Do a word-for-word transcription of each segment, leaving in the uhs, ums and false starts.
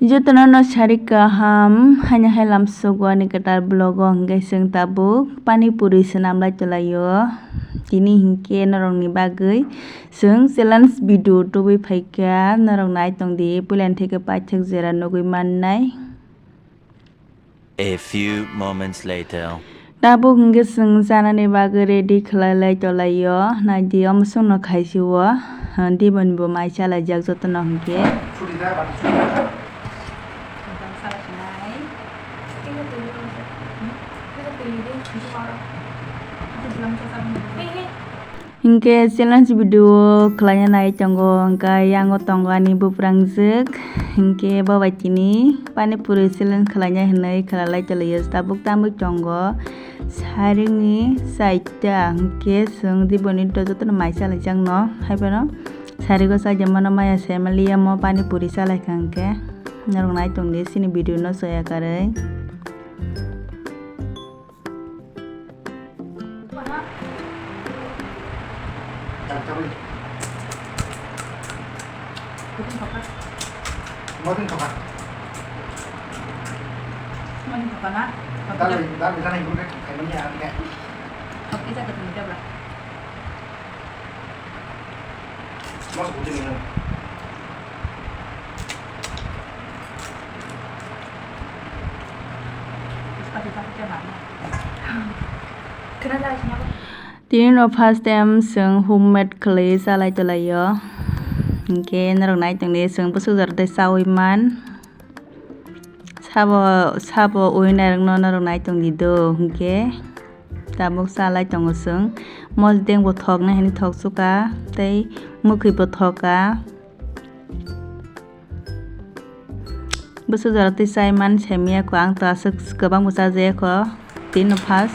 Jotono no sari kaham, haino hai lamsogo ani kwtal vlog o hwnkhe chwng tabuk pani puri swnam lai tonglaio. Tini hwnkhe norokni bagwi chwng challenge video tubui phaikha, norok nai tongdi puilani theke paithak jera nugui mannai. A few moments later. Tabuk hwnkhe chwng chanani bagwi ready khlai lai tonglaio. Naidi, omo chwngno khaisio. Diboni bo mai chalaijak jotono hwnkhe. Hwnkhe challenge video khlaina nai tongo, hwnkhe yango tongo ani buprangjwk, hwnkhe bo bai tini pani puri challenge khlaina hinwi khlai lai tonglaio, tabuk tamwi tongo saringni chaita, hwnkhe chwng diboni jotono mai chalaijak no, haiphano sarigo chaijak mano maya se maliya mo pani puri chalaikha, hwnkhe norok nai tongdi chini video no soya karwi. Tini no first time chwng homemade khlai chalai tonglaio, hwnkhe norok nai tongdi chwng bwswk jora tei chaui man. Sabo, sabo ui nairokno norok nai tongdi do, hwnkhe tabuk chalai tongo chwng. Mosdeng bo thoknai hinwi thok suka tei mwkhwi bo thoka. Bwswk jora twi chai man semiya kho, ang to aswk kwbang bo chajaya kho. Tini no first.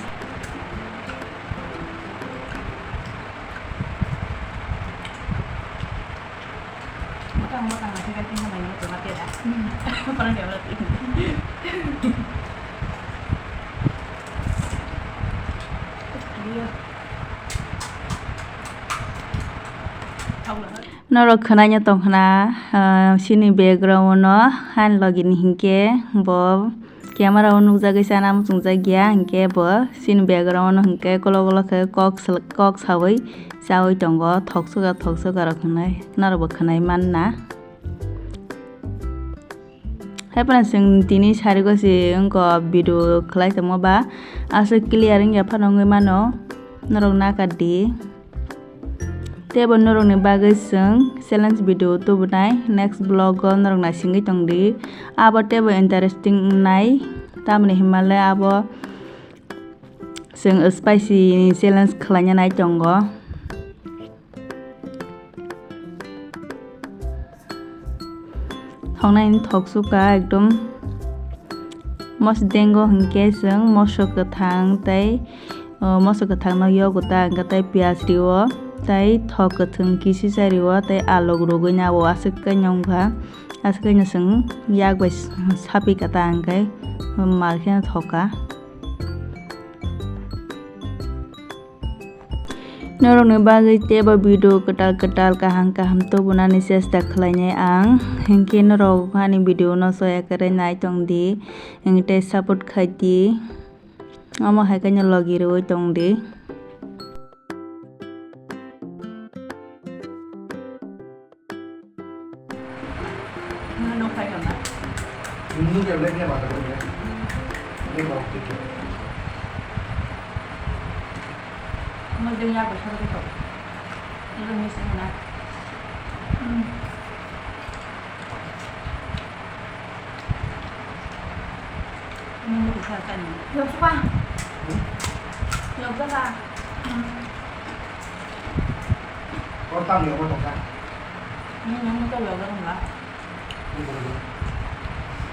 Norok khwnaino tongkhna, ah, chini background o no hani logi ni hinkhe bo camera o nukjagwi chana muchungjak ya, hinkhe bo chini background o no hinkhe kolok kolok khe kok sal-, kok saui chaui tongo, thoksuka thoksuka rok hinwi norok bo khwnai manna. Haiphano chwng tini sarigo se wngkha video khlai tongma ba aswk clear wngya phano wngwi mano, norok nakar di. Tei bo norokni bagwi chwng challenge video tubunai, next vlog o norok naisingwi tongdi. Abo teibo interesting wngnai, tamoni hinmale abo chwng spicy ni challenge khlaina nai tongo. Thoknai thok suka ekdom mosdengo hinkhe chwng moso kwthang tei, o, moso kwthangno yogo ta hwnkhe tei piyaj rio tei thok kwthwng kisi cha rio tei alok rwgwi nabo aswk khe wngkha, aswk khe chwng yak bai sapika ta hwnkhe mal kheno thoka. Norokni bagwi teibo video kwtal kwtal kaham kaham tubunani chesta khlainai ang, hinkhe norok ani video no soya kwrwi nai tongdi, hinkhe tei support khaidi, omo hai khe logi rwui tongdi.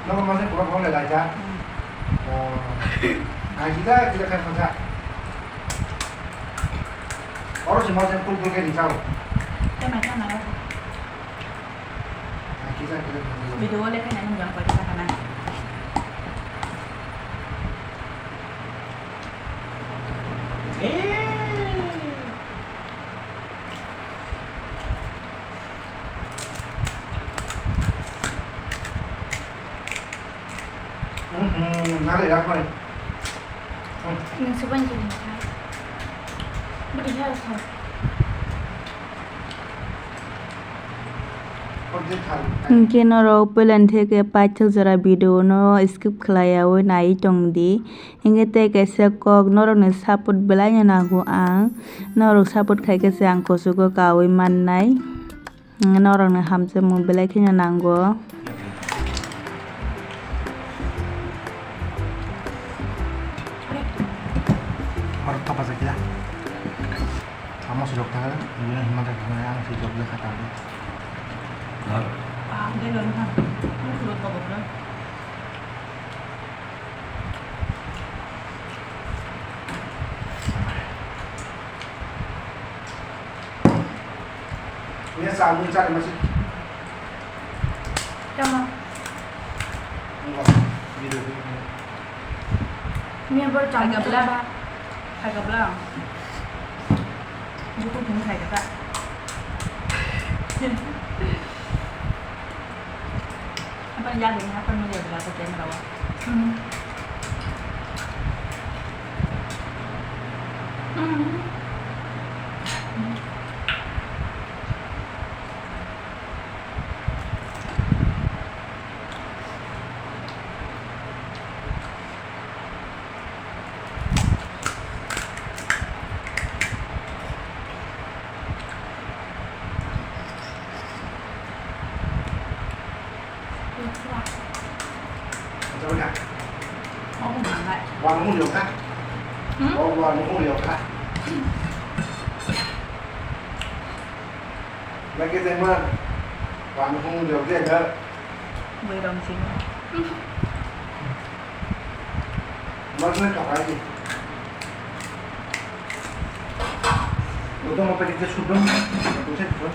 Nogo mase pura phone lai ja. Hmm. Oh. Ai kita kita kan masa. Oro si masa kul kul ke di sao. Tema tema ya. Ai kita kita kan masa. Video le kan yang jam pada sana. Eh. Hmm, nari rak nari. Nung sebang jadi. Beri hal kau. Hingke norok puilani theke paithak jora video no skip khlaiyaui nai tong di. Hingke tei kaisa kok norokni support belai no nango ang. Norok support khaikhe se ang kuchugo kaui mannai. Norokni hamjakmung belai kheno nango. Oro thapa jakya. Amo sirok thangkha, bini hwnma thangkha, ang swijok le kha tangdi. Ah, de lo ha. Ang sirok thapa thangkha. Ini sabu cari masih. Tama. Enggak. Video. Ini baru Hai campur. Gabla. Hai gabla. Buku ini hai gabla. Apa yang jadi? Apa yang jadi? Apa yang jadi? Hmm. Hmm. Wano hung liya kha. Hmm? Oh, wano hung liya kha. Lagi teman, wano hung liya kha. Bui rong sing. Mas na kapai di. Udah mau pergi ke Sudong, udah sih, udah.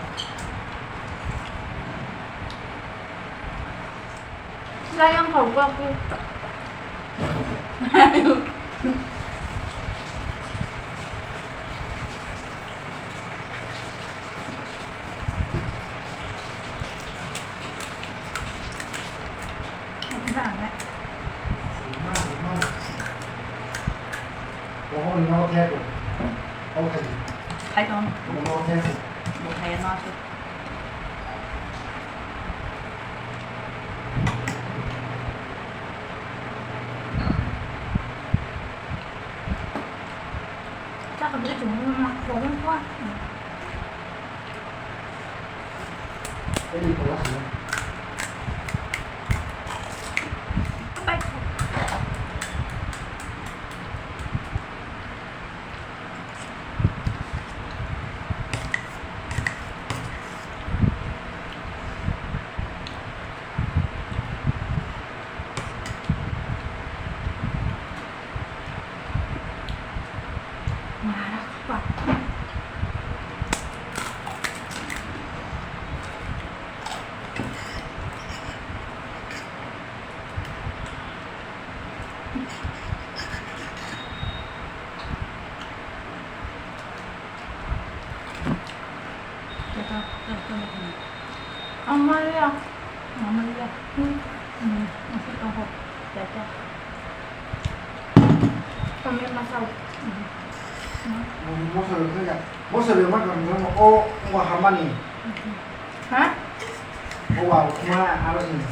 Sayang kau gua aku. Khai tong. Bo khai no asuk. Chakha bwrwi chumui ma khogwng kha. Amalia, amalia. Hmm, hmm, masih tongkol. Caca. Kami masau. Moso rwkha ya. Moso rwma kami o, o hamani. Ha? O wa kuma aro sini.